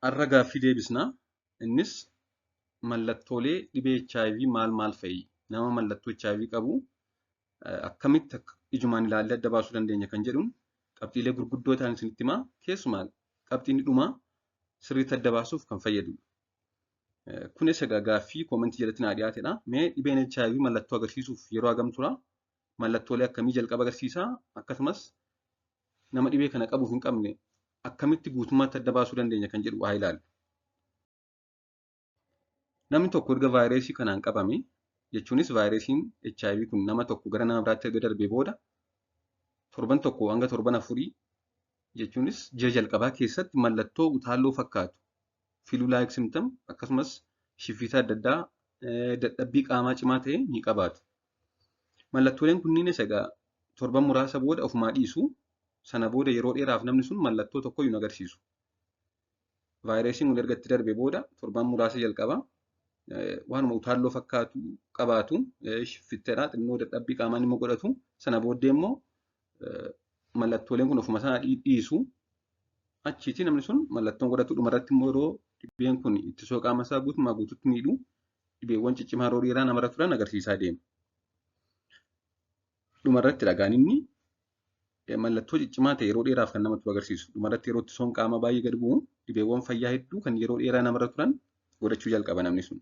Har'a gaaffii deebisnaa. Innis mallattoolee dhibee HIV maal maal fa'i? Nama mallattoo HIV qabu akkamitti akka ijumaan ilaallee adda baasuu dandeenya kan jedhuun qabxiilee gurguddoo ta'an isinitti himaa. Keessumaa qabxiin dhumaa sirriitti adda baasuuf kan fayyadudha. Kunis egaa gaaffii koomentii jalatti naa dhiyaatedha. Mee dhibeen HIV mallattoo agarsiisuuf yeroo hagam tura? Mallattoolee akkamii jalqaba agarsiisaa? Akkasumas nama dhibee kana qabuuf hin qabne akkamitti guutummaatti adda baasuu dandeenya kan jedhu haa ilaallu. Namni tokko erga vaayirasii kanaan qabame jechuunis vaayirasiin HIV kun nama tokko gara nama biraatti erga darbee booda torban 1 hanga torban 4 jechuunis ji'a jalqabaa keessatti mallattoo utaalloo fakkaatu flu-like symptom akkasumas shiffiita adda addaa dadhabbii qaamaa cimaa ta'e ni qabaatu. Mallattooleen kunniinis egaa torban muraasa booda ofumaa dhiisu. Sana booda yeroo dheeraaf namni sun mallattoo tokkoyyuu hin agarsiisu. Vaayirasiin kun erga itti darbee booda torban muraasa jalqaba waanuma utaalloo fakkaatu qabaatu, shiffitteedha, xinnoo dadhabbii qaamaa immoo godhatu. Sana booddee immoo mallattooleen kun ofuma isaa dhiisu. Achiitii namni sun mallattoon godhatu dhumarratti immoo yeroo dhibeen kun ittisoo qaama isaa guutumaa guututti miidhu dhibeewwan ciccimaa yeroo dheeraa namarra turan agarsiisaa deema. Dhumarratti dhagaan inni mallattoo ciccimaa ta'e yeroo dheeraaf kan namatti agarsiisu. Dhumarratti yeroo ittisoon qaamaa baay'ee gad bu'u dhibeewwan fayyaa hedduu kan yeroo dheeraa namarra turan godhachuu jalqaba namni sun.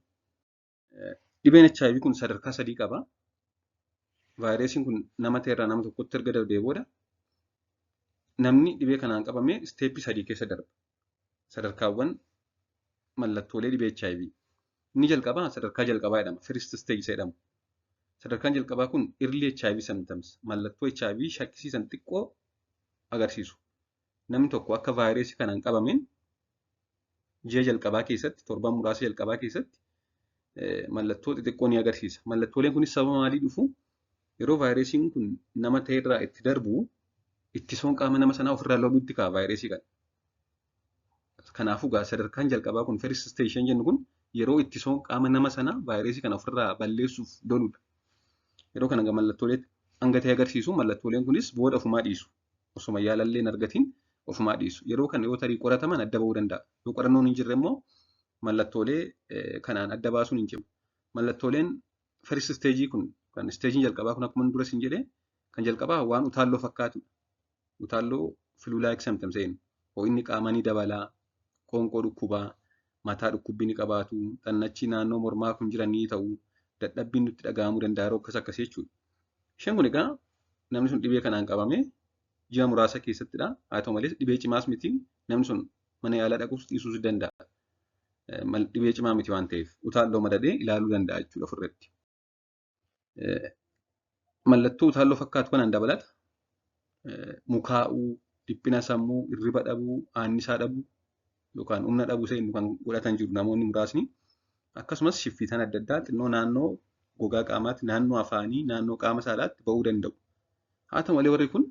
Dhibeen HIV kun sadarkaa 3 qaba. Vaayirasiin kun nama ta'erraa nama tokkotti erga darbee booda namni dhibee kanaan qabame isteeppii 3 keessa darba. Sadarkaawwan mallattoolee dhibee HIV. Inni jalqabaa sadarkaa jalqabaa jedhama. First stage jedhama. Sadarkaan jalqabaa kun early HIV symptoms mallattoo HIV shakkisiisan xiqqoo agarsiisu. Namni tokko akka vaayirasii kanaan qabameen ji'a jalqabaa keessatti torban muraasa jalqabaa keessatti mallattoo xixiqqoo ni agarsiisa. Mallattooleen kunis sababa maalii dhufu? Yeroo vaayirasiin kun nama ta'erraa itti darbu ittisoon qaama nama sanaa ofirraa loluutti ka'a vaayirasii kana. Kanaafuu egaa sadarkaan jalqabaa kun first stage jennu kun yeroo ittisoon qaama nama sanaa vaayirasii kana ofirraa balleessuuf loludha. Yeroo kana mallattoolee hanga ta'e agarsiisu mallattooleen kunis booda ofumaa dhiisu. Osuma yaalallee hin argatiin ofumaa dhiisu. Yeroo kana yoo tarii qorataman adda ba'uu danda'a. Yoo qorannoon hin jirre immoo mallattoolee kanaan adda baasuun hin cimu. Mallattooleen first stage kun kan stage jalqabaa kun akkuma dura siin jedhee kan jalqabaa waan utaalloo fakkaatudha. Utaalloo flu-like symptoms jennu. Ho'inni qaamaa ni dabalaa, qoonqoo dhukkubaa, mataa dhukkubbii ni qabaatu, xannachi naannoo mormaa kun jiran ni ta'u, dadhabbiin nutti dhaga'amuu danda'a yeroo akkas akkasii jechuudha. Isheen kun egaa namni sun dhibee kanaan qabame ji'a muraasa keessattidha. Haa ta'u malee dhibee cimaas miti namni sun mana yaalaa dhaquus dhiisuus danda'a. Dhibee cimaa miti waan ta'eef utaalloo madadee ilaaluu danda'a jechuudha ofirratti. Mallattoo utaalloo fakkaatu kanaan dabalata. Mukaa'uu, dhiphina sammuu, hirriba dhabuu, aannisaa dhabuu yookaan humna dhabuu seenu kan godhatan jiru namoonni muraasni. Akkasumas shiffiitaan adda addaa xinnoo naannoo gogaa qaamaatti, naannoo afaanii, naannoo qaama saalaatti ba'uu danda'u. Haa ta'u malee warri kun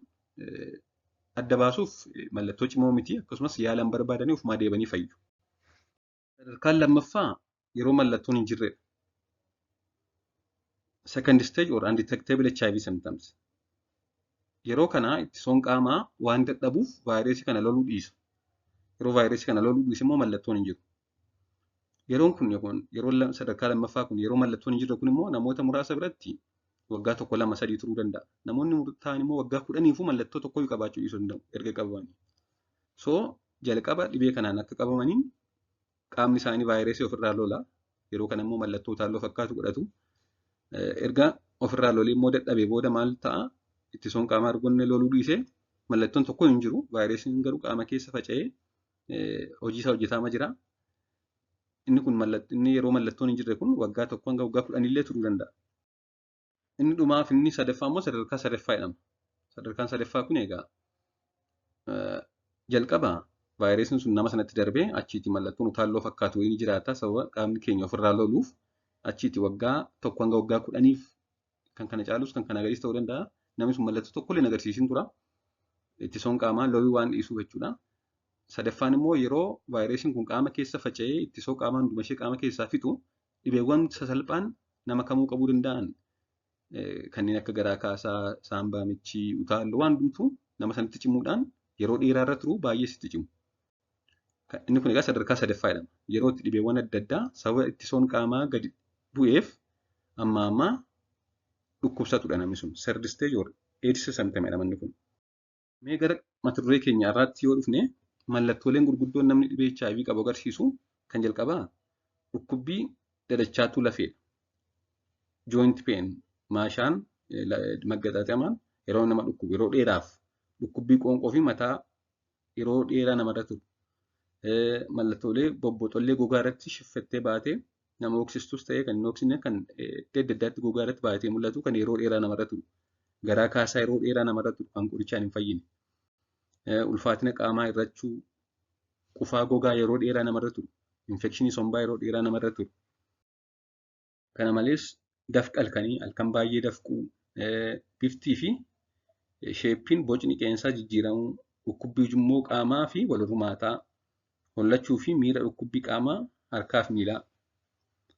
adda baasuuf mallattoo cimoo miti akkasumas yaala hin barbaadanii ofumaa deebanii fayyu. Sadarkaan lammaffaa yeroo mallattoon hin jirredha. Second stage or undetectable HIV symptoms. Yeroo kana ittisoon qaamaa waan dadhabuuf vaayirasii kana loluu dhiisa. Yeroo vaayirasii kana loluu dhiise immoo mallattoon hin jiru. Yeroon kun yeroo sadarkaa lammaffaa kun yeroo mallattoon hin jirre kun immoo namoota muraasa biratti waggaa 1, 2, 3 turuu danda'a. Namoonni ta'an immoo waggaa 10 mallattoo tokkoyyuu qabaachuu dhiisuu danda'u erga qabamanii. So jalqaba dhibee kanaan akka qabamaniin qaamni isaanii vaayirasii ofirraa lola. Yeroo kana immoo mallattoo utaalloo fakkaatu godhatu. Erga ofirraa lolee immoo dadhabee booda maal ta'a? Ittisoon qaamaa argonne loluu dhiisee mallattoon tokko hin jiru. Vaayirasiin garuu qaama keessa faca'ee hojii isaa hojjetamaa jira. Inni kun inni yeroo mallattoon hin jirre kun waggaa 1 hanga waggaa 10 illee turuu danda'a. Inni dhumaaf inni sadaffaa immoo sadarkaa sadaffaa jedhama. Sadarkaan sadaffaa kun egaa jalqaba vaayirasiin sun nama sanatti darbee achiitii mallattoon utaalloo fakkaatu wayii ni jiraata sababa qaamni keenya ofirraa loluuf achiitii waggaa 1 hanga waggaa 10 kan kana caalus kan kana gadiis ta'uu danda'a. Namni sun mallattoo tokkollee hin agarsiisin tura. Ittisoon qaamaa loluu waan dhiisuuf jechuudha. Sadaffaan immoo yeroo vaayirasiin kun qaama keessa faca'ee ittisoo qaamaa hunduma ishee qaama keessaa fixu dhibeewwan sasalphaan nama kamuu qabuu danda'an kanneen akka garaa kaasaa, saambaa michii, utaalloo waan hundumtuu nama sanatti cimuudhaan yeroo dheeraa irra turuu baay'ee sitti cimu. Inni kun egaa sadarkaa sadaffaa jedhama. Yeroo itti dhibeewwan adda addaa sababa ittisoon qaamaa gadi bu'eef amma ammaa dhukkubsatudha namni sun. Third stage or AIDS symptom jedhama inni kun. Mee gara mata duree keenya irraatti yoo dhufne mallattooleen gurguddoon namni dhibee HIV qabu agarsiisu kan jalqabaa dhukkubbii dadachaatu lafeedha. Joint pain maashaan maggaxaxamaan yeroo nama dhukkubu yeroo dheeraaf dhukkubbii qoonqoo fi mataa yeroo dheeraa namarra turu. Mallattoolee bobboxollee gogaa irratti shiffattee baatee nama hoksistus ta'ee kan hin hoksine kan iddoo adda addaatti gogaa irratti baatee mul'atu kan yeroo dheeraa namarra turu. Garaa kaasaa yeroo dheeraa namarra turu kan qorichaan hin fayyine. Ulfaatina qaamaa hir'achuu, qufaa gogaa yeroo dheeraa namarra turu, infekshinii sombaa yeroo dheeraa namarra turu. Kana malees dafqa halkanii halkan baay'ee dafquu, biftii fi sheeppiin bocni qeensaa jijjiiramuu, dhukkubbii ujummoo qaamaa fi wal hormaataa, hollachuu fi miira dhukkubbii qaamaa harkaa fi miilaa.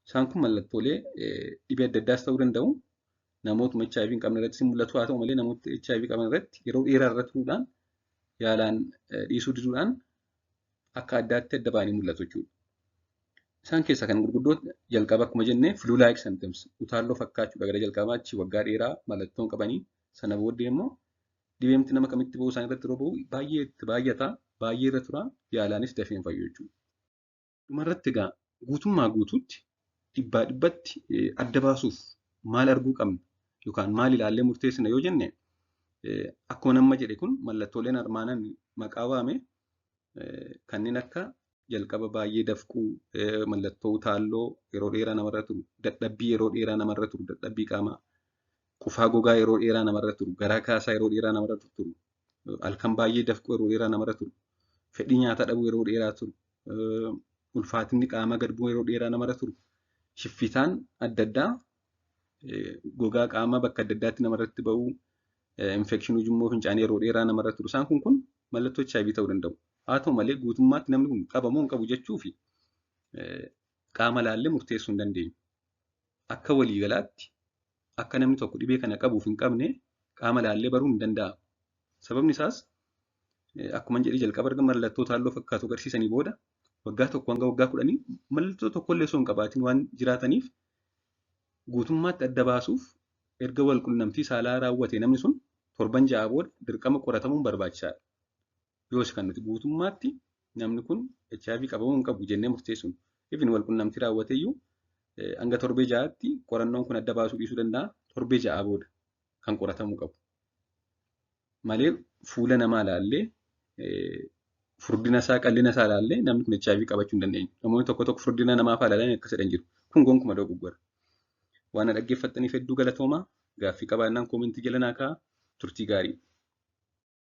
Isaan kun mallattoolee dhibee adda addaas ta'uu danda'u. Namootuma HIV hin qabne irrattis mul'atu haa ta'u malee namoota HIV qaban irratti yeroo dheeraa irra turuudhaan yaalaan dhiisuu diduudhaan akka addaatti adda ba'anii mul'atu jechuudha. Isaan keessaa kan gurguddoo jalqaba akkuma jenne flu like symptoms utaalloo fakkaachuudha gara jalqabaa achi waggaa dheeraa mallattoon qabanii sana booddee immoo dhibeemti nama kamitti ba'uu isaan irratti yeroo ba'u baay'ee itti baay'ata baay'ee irra tura yaalaanis dafee hin fayyu jechuudha. Dhumarratti egaa guutummaa guutuutti dhibbaa dhibbatti adda baasuuf maal arguu qabna yookaan maal ilaallee murteessina yoo jenne akkuma nama jedhe kun mallattooleen armaanan maqaa waame kanneen akka jalqaba baay'ee dafquu, mallattoo utaalloo yeroo dheeraa namarra turu, dadhabbii yeroo dheeraa namarra turu, dadhabbii qaamaa, qufaa gogaa yeroo dheeraa namarra turu, garaa kaasaa yeroo dheeraa namarra turu, halkan baay'ee dafquu yeroo dheeraa namarra turu, fedhii nyaataa dhabuu yeroo dheeraa turu, ulfaatinni qaamaa gad bu'uu yeroo dheeraa namarra turu, shiffitaan adda addaa gogaa qaamaa bakka adda addaatti namarratti ba'uu, infekshinii ujummoo fincaanii yeroo dheeraa namarra turu. Isaan kun mallattoo HIV ta'uu danda'u. Haa ta'u malee guutummaatti namni kun qabamoo hin qabu jechuu fi qaama laallee murteessuu hin dandeenyu. Akka waliigalaatti akka namni tokko dhibee kana qabuuf hin qabne qaama laallee baruun hin danda'amu. Sababni isaas akkuma jedhee jalqaba erga mallattoo utaalloo fakkaatu agarsiisanii booda waggaa 1 hanga waggaa 10 mallattoo tokkollee osoo hin qabaatin waan jiraataniif guutummaatti adda baasuuf erga wal qunnamtii saalaa raawwate namni sun torban 6 booda dirqama qoratamuun barbaachisaadha. Yoos kan nuti guutummaatti namni kun HIV qabamuu hin qabu jennee murteessuun ifin wal qunnamtii raawwateyyuu hanga torbee 6tti qorannoon kun adda baasuu dhiisuu danda'a. Torbee 6 booda kan qoratamuu qabu. Malee fuula namaa ilaallee furdina isaa qal'ina isaa ilaallee namni kun HIV qabachuu hin dandeenyu. Namoonni tokko tokko furdina namaa fa'aa ilaalanii akkas jedhan jiru. Kun gonkumaa dogoggora. Waan na dhaggeeffattaniif hedduu galatoomaa. Gaaffii qabaannaan koomentii jala naa kaa'aa. Turtii gaarii.